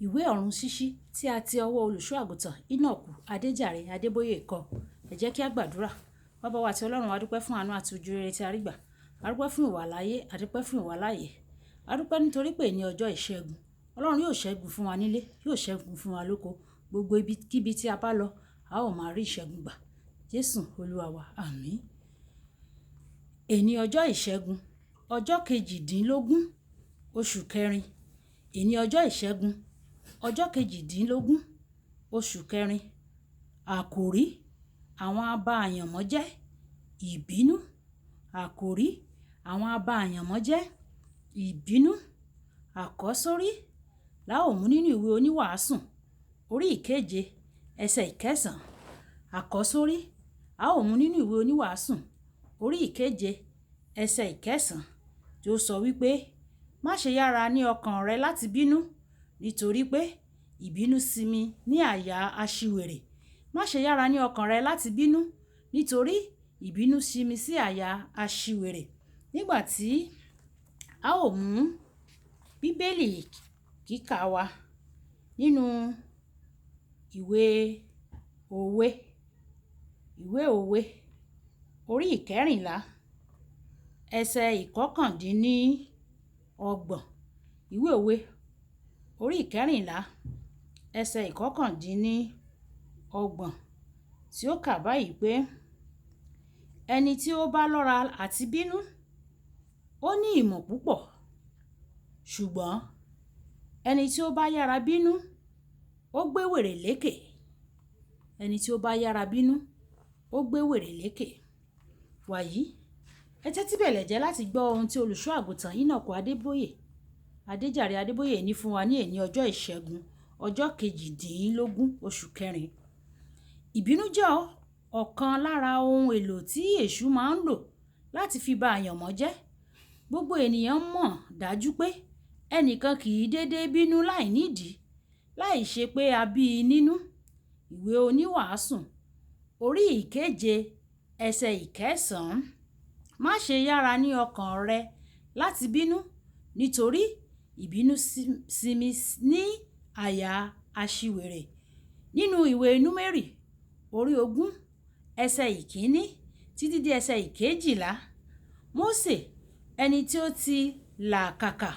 Ìwé Ọ̀run Ṣíṣí tí a ti ọwọ́ olùṣọ́ àgùntàn Enoch Adéjàre Adébóyè kọ. Ẹ jẹ́ kí a gbàdúrà. Baba wa àti Ọlọ́run, a dúpẹ́ fún àánú àti ojú rere tí a rí gbà. A dúpẹ́ fún ìwà láyé, a dúpẹ́ fún ìwà láàyè. A dúpẹ́ nítorí pé ní ọjọ́ ìṣẹ́gun, Ọlọ́run yóò ṣẹ́gun fún wa nílé, yóò ṣẹ́gun fún wa lóko. Gbogbo ibi kíbi tí a bá lọ, a ó máa rí ìṣẹ́gun gbà. Jésù Olúwa wa. Àmín. Èní ọjọ́ ìṣẹ́gun, ọjọ́ kejìdínlógún, oṣù kẹrin. Èní ọjọ́ ìṣẹ́gun, ọjọ́ kejìdínlógún, oṣù kẹrin. Àkòrí: àwọn aba àyànmọ́ jẹ́ ìbínú. Àkòrí: àwọn aba àyànmọ́ jẹ́ ìbínú. Àkọ́sórí la ó mú nínú ìwé oníwàásù orí ìkeje, ẹsẹ̀ ìkẹsàn. Àkọ́sórí a ó mú nínú ìwé oníwàásù orí ìkeje, ẹsẹ̀ ìkẹsàn tí ó sọ wípé, má ṣe yára ní ọkàn rẹ láti bínú, nítorí pé ìbínú sinmi ní àyà aṣiwèrè. Má ṣe yára ní ọkàn rẹ láti bínú, nítorí ìbínú sinmi sí àyà aṣiwèrè. Nígbà tí a ó mú Bíbélì kíkà wa nínú ìwé òwe, ìwé òwe orí ìkẹrìnlá, ẹsẹ̀ ìkọkàndínní ọgbọ̀n. Ìwé òwe orí ìkẹrìnlá, ẹsẹ̀ ìkọkàndínní ọgbọ̀n tí ó kà báyìí pé, ẹni tí ó bá lọ́ra àti bínú, ó ní ìmọ̀ púpọ̀, ṣùgbọ́n ẹni tí ó bá yára bínú, ó gbé wèrè lékè. Ẹni tí ó bá yára bínú, ó gbé wèrè lékè. Wàyí, ẹ tẹ́tí bẹ̀lẹ̀ jẹ́ láti gbọ́ ohun tí olùṣọ́ àgùntàn Enoch Adébóyè, Adéjàre Adébóyè ní fún wa ní èní ọjọ́ ìṣẹ́gun, ọjọ́ kejìdínlógún, oṣù kẹrin. Ìbínú jẹ́ ọ̀kan lára ohun èlò tí èṣù máa ń lò láti fi ba àyànmọ́ jẹ́. Gbogbo ènìyàn mọ̀ dájú pé ẹnìkan kì í dédé bínú láìnídìí, láì ṣe pé a bí i nínú. Ìwé oníwàásù orí ìkeje, ẹsẹ̀ ìkẹsàn. Má ṣe yára ní ọkàn rẹ láti bínú, nítorí ìbínú sinmi ní àyà aṣiwèrè. Nínú ìwé Númérì orí ogún, ẹsẹ̀ ìkíní títí dé ẹsẹ̀ ìkejìlá, Mósè, ẹni tí ó ti làkàkà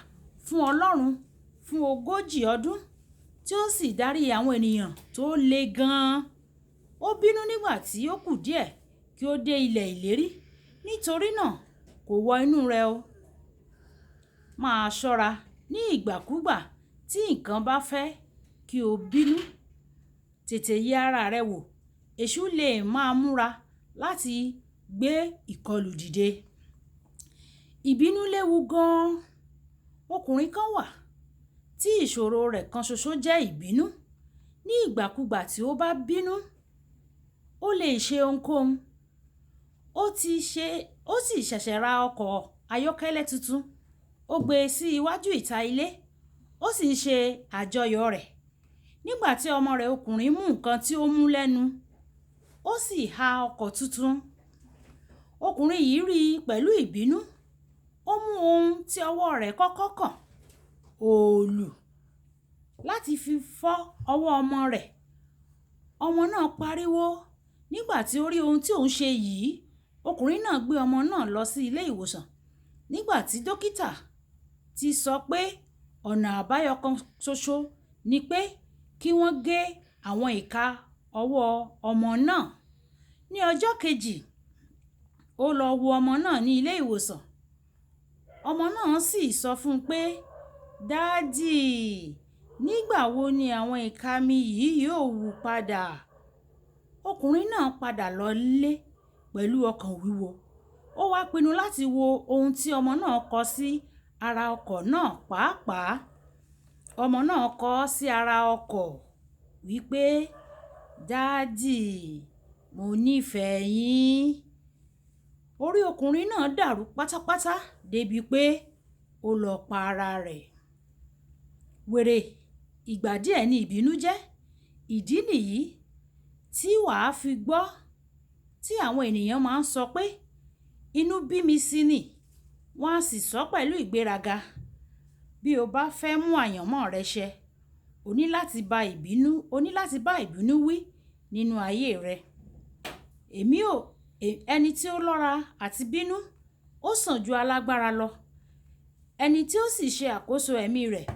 fún Ọlọ́run fún ogójì ọdún, tí ó sì darí àwọn ènìyàn tó le gan-an. Ó bínú nígbà tí ó kù díẹ̀ kí ó dé ilẹ̀ ìlérí. Nítorí náà kò wọ inú rẹ̀ o. Máa ṣọ́ra ní ìgbàkúgbà tí nǹkan bá fẹ́ kí o bínú. Tètè yẹ ara rẹ wò. Èṣù lè máa múra láti gbé ìkọlù dìde. Ìbínú léwu gan-an. Ọkùnrin kan wà tí ìṣòro rẹ̀ kan ṣoṣo jẹ́ ìbínú. Ní ìgbàkúgbà tí ó bá bínú, ó lè ṣe ohunkóhun. Ó ti ṣe, ó sì ṣẹ̀ṣẹ̀ ra ọkọ̀ ayọ́kẹ́lẹ́ tuntun. Ó gbé e sí iwájú ìta ilé, ó sì ń ṣe àjọyọ̀ rẹ̀. Nígbà tí ọmọ rẹ̀ ọkùnrin mú nǹkan tí ó mú lẹ́nu, ó sì ha ọkọ̀ tuntun. Ọkùnrin yìí rí i pẹ̀lú ìbínú. Ó mú ohun tí ọwọ́ rẹ̀ kọ́kọ́ kàn, òòlù, láti fi fọ́ ọwọ́ ọmọ rẹ̀. Ọmọ náà pariwo. Nígbà tí ó rí ohun tí òun ṣe yìí, ọkùnrin náà gbé ọmọ náà lọ sí ilé ìwòsàn. Nígbà tí dókítà ti sọ pé ọ̀nà àbáyọ kan ṣoṣo ni pé kí wọ́n gé àwọn ìka ọwọ́ ọmọ náà. Ní ọjọ́ kejì, ó lọ wo ọmọ náà ní ilé ìwòsàn. Ọmọ náà sì sọ fún un pé, "Daddy, nígbà wo ni àwọn ìka mi yìí yóò wù padà?" Ọkùnrin náà padà lọlé pẹ̀lú ọkàn wíwo. Ó wá pinnu láti wo ohun tí ọmọ náà kọ sí ara ọkọ̀ náà pàápàá. Ọmọ náà kọ sí ara ọkọ̀ wípé, "Daddy, mo nífẹ̀ẹ́ yín." Orí ọkùnrin náà dàrú pátápátá débi pé ó lọ pa ara rẹ̀. Wèrè ìgbà díẹ̀ ni ìbínú jẹ́. Ìdí nìyí tí wà á fi gbọ́ tí àwọn ènìyàn máa ń sọ pé, inú bí mi sí ni, wọ́n á sì sọ pẹ̀lú ìgbéraga. Bí o bá fẹ́ mú àyànmọ́ rẹ ṣẹ, O ní láti bá ìbínú, o ní láti bá ìbínú wí nínú ayé rẹ. Èmi ò, ẹni tí ó lọ́ra àti bínú, ó sàn ju alágbára lọ. Ẹni tí ó sì ṣe àkóso ẹ̀mí rẹ̀,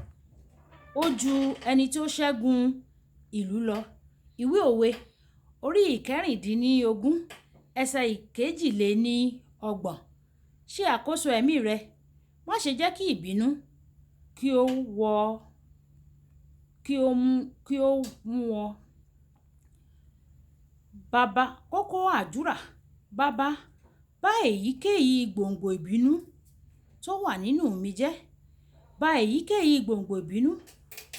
ó ju ẹni tí ó ṣẹ́gun ìlú lọ. Ìwé òwe orí ìkẹrìndínlógún, ẹsẹ̀ ìkejìléní ọgbọ̀n. Ṣe àkóso ẹ̀mí rẹ. Má ṣe jẹ́ kí ìbínú kí ó wọ, kí ó mú ọ. Baba, kókó àdúrà. Baba, bá èyíkéyìí gbòǹgbò ìbínú tó wà nínú mi jẹ́. Bá èyíkéyìí gbòǹgbò ìbínú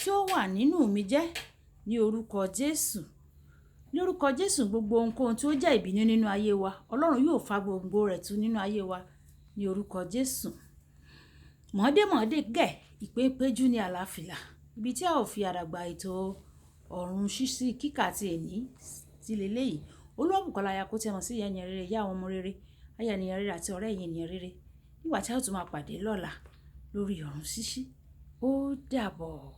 tí ó wà nínú mi jẹ́ ní orúkọ Jésù. Ní orúkọ Jésù, gbogbo ohunkóhun tí ó jẹ́ ìbínú nínú ayé wa, Ọlọ́run yóò fa gbòǹgbò rẹ̀ tú nínú ayé wa ní orúkọ Jésù. Mọ̀ọ́dé gẹ̀, ìpè péjú ní àlàáfíà. Ibi tí a ó fi àdàgbà ètò ọ̀run ṣíṣí kíkà tí èní sí lé léyìí. Olúwabùkọ́lá aya kó tí ẹ mọ̀ sí ìyá ènìyàn rere, ìyá àwọn ọmọ rere, aya ènìyàn rere àti ọ̀rẹ́ ẹ̀yin ènìyàn rere. Nígbà tí a ó tún máa pàdé lọ́la lórí ọ̀run ṣíṣí. Ó dàbọ̀.